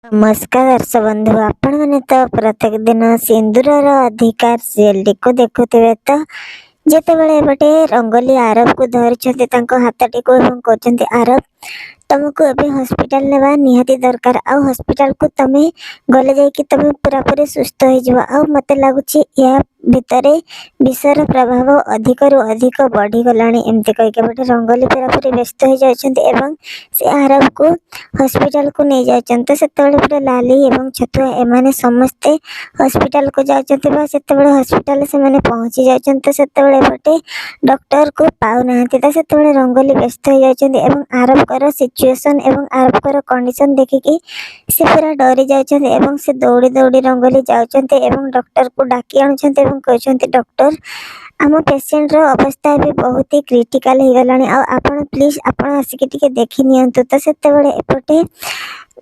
ନମସ୍କାର ଦର୍ଶକ ବନ୍ଧୁ, ଆପଣମାନେ ତ ପ୍ରତ୍ୟେକ ଦିନ ସିନ୍ଦୁରର ଅଧିକାର ସିରିଏଲଟିକୁ ଦେଖୁଥିବେ। ତ ଯେତେବେଳେ ଏପଟେ ରଙ୍ଗୋଲି ଆରବକୁ ଧରିଛନ୍ତି ତାଙ୍କ ହାତଟିକୁ ଏବଂ କହୁଛନ୍ତି, "ଆରବ, ତମକୁ ଏବେ ହସ୍ପିଟାଲ ନେବା ନିହାତି ଦରକାର। ଆଉ ହସ୍ପିଟାଲକୁ ତମେ ଗଲେ ଯାଇକି ତମେ ପୁରାପୁରି ସୁସ୍ଥ ହେଇଯିବ। ଆଉ ମୋତେ ଲାଗୁଛି ଏହା ଭିତରେ ବିଷର ପ୍ରଭାବ ଅଧିକରୁ ଅଧିକ ବଢ଼ିଗଲାଣି।" ଏମିତି କହିକି ଏପଟେ ରଙ୍ଗୋଲି ପୁରାପୁରି ବ୍ୟସ୍ତ ହେଇଯାଉଛନ୍ତି ଏବଂ ସେ ଆରବକୁ ହସ୍ପିଟାଲକୁ ନେଇଯାଉଛନ୍ତି। ତ ସେତେବେଳେ ପୁରା ଲାଲି ଏବଂ ଛତୁଆ ଏମାନେ ସମସ୍ତେ ହସ୍ପିଟାଲକୁ ଯାଉଛନ୍ତି ବା ସେତେବେଳେ ହସ୍ପିଟାଲରେ ସେମାନେ ପହଞ୍ଚି ଯାଉଛନ୍ତି। ତ ସେତେବେଳେ ଏପଟେ ଡକ୍ଟରକୁ ପାଉନାହାନ୍ତି। ତ ସେତେବେଳେ ରଙ୍ଗୋଲି ବ୍ୟସ୍ତ ହେଇଯାଉଛନ୍ତି ଏବଂ ଆରବଙ୍କର ସିଚୁଏସନ୍ ଏବଂ ଆରବଙ୍କର କଣ୍ଡିସନ୍ ଦେଖିକି ସେ ପୁରା ଡରି ଯାଉଛନ୍ତି ଏବଂ ସେ ଦୌଡ଼ି ଦୌଡ଼ି ରଙ୍ଗୋଲି ଯାଉଛନ୍ତି ଏବଂ ଡକ୍ଟରକୁ ଡାକି ଆଣୁଛନ୍ତି ଏବଂ କହୁଛନ୍ତି, "ଡକ୍ଟର, ଆମ ପେସେଣ୍ଟର ଅବସ୍ଥା ଏବେ ବହୁତ ହି କ୍ରିଟିକାଲ ହେଇଗଲାଣି। ଆଉ ଆପଣ ପ୍ଲିଜ୍ ଆପଣ ଆସିକି ଟିକେ ଦେଖି ନିଅନ୍ତୁ।" ତ ସେତେବେଳେ ଏପଟେ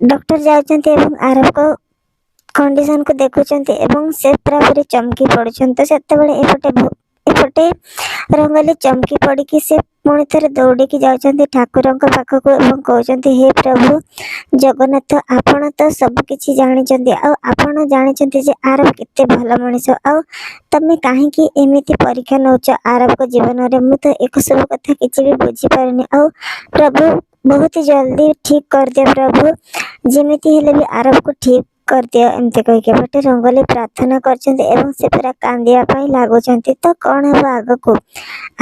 ଡକ୍ଟର ଯାଉଛନ୍ତି ଏବଂ ଆରବଙ୍କ କଣ୍ଡିସନକୁ ଦେଖୁଛନ୍ତି ଏବଂ ସେ ପୁରାପୁରି ଚମକି ପଡ଼ୁଛନ୍ତି। ତ ସେତେବେଳେ ଏପଟେ ଏପଟେ ରଙ୍ଗୋଲି ଚମକି ପଡ଼ିକି ସେ ପୁଣି ଥରେ ଦୌଡ଼ିକି ଯାଉଛନ୍ତି ଠାକୁରଙ୍କ ପାଖକୁ ଏବଂ କହୁଛନ୍ତି, "ହେ ପ୍ରଭୁ ଜଗନ୍ନାଥ, ଆପଣ ତ ସବୁ କିଛି ଜାଣିଛନ୍ତି ଆଉ ଆପଣ ଜାଣିଛନ୍ତି ଯେ ଆରବ କେତେ ଭଲ ମଣିଷ। ଆଉ ତମେ କାହିଁକି ଏମିତି ପରୀକ୍ଷା ନେଉଛ ଆରବଙ୍କ ଜୀବନରେ? ମୁଁ ତ ଏସବୁ କଥା କିଛି ବି ବୁଝିପାରୁନି। ଆଉ ପ୍ରଭୁ, ବହୁତ ଜଲ୍ଦି ଠିକ୍ କରିଦିଅ। ପ୍ରଭୁ, ଯେମିତି ହେଲେ ବି ଆରବକୁ ଠିକ୍ କରିଦିଅ।" ଏମିତି କହିକି ଏପଟେ ରଙ୍ଗୋଲି ପ୍ରାର୍ଥନା କରିଛନ୍ତି ଏବଂ ସେ ପୁରା କାନ୍ଦିବା ପାଇଁ ଲାଗୁଛନ୍ତି। ତ କ'ଣ ହେବ ଆଗକୁ?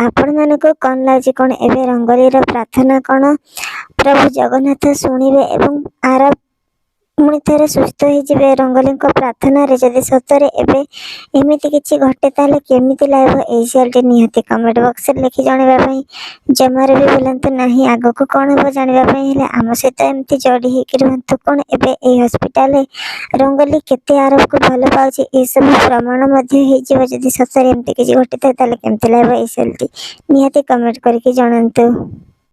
ଆପଣମାନଙ୍କୁ କ'ଣ ଲାଗୁଛି? କ'ଣ ଏବେ ରଙ୍ଗୋଲିର ପ୍ରାର୍ଥନା କ'ଣ ପ୍ରଭୁ ଜଗନ୍ନାଥ ଶୁଣିବେ ଏବଂ ଆରବ ପୁଣି ଥରେ ସୁସ୍ଥ ହେଇଯିବେ ରଙ୍ଗୋଲିଙ୍କ ପ୍ରାର୍ଥନାରେ? ଯଦି ସତରେ ଏବେ ଏମିତି କିଛି ଘଟେ, ତାହେଲେ କେମିତି ଲାଗିବ ଏଇ ସିରିଏଲଟି? ନିହାତି କମେଣ୍ଟ ବକ୍ସରେ ଲେଖି ଜଣାଇବା ପାଇଁ ଜମାରୁ ବି ଭୁଲନ୍ତୁ ନାହିଁ। ଆଗକୁ କ'ଣ ହେବ ଜାଣିବା ପାଇଁ ହେଲେ ଆମ ସହିତ ଏମିତି ଯୋଡ଼ି ହେଇକି ରୁହନ୍ତୁ। କ'ଣ ଏବେ ଏଇ ହସ୍ପିଟାଲରେ ରଙ୍ଗୋଲି କେତେ ଆରବକୁ ଭଲ ପାଉଛି, ଏସବୁ ପ୍ରମାଣ ମଧ୍ୟ ହେଇଯିବ? ଯଦି ସତରେ ଏମିତି କିଛି ଘଟିଥାଏ, ତାହେଲେ କେମିତି ଲାଗିବ ଏଇ ସିରିଏଲଟି? ନିହାତି କମେଣ୍ଟ କରିକି ଜଣାନ୍ତୁ।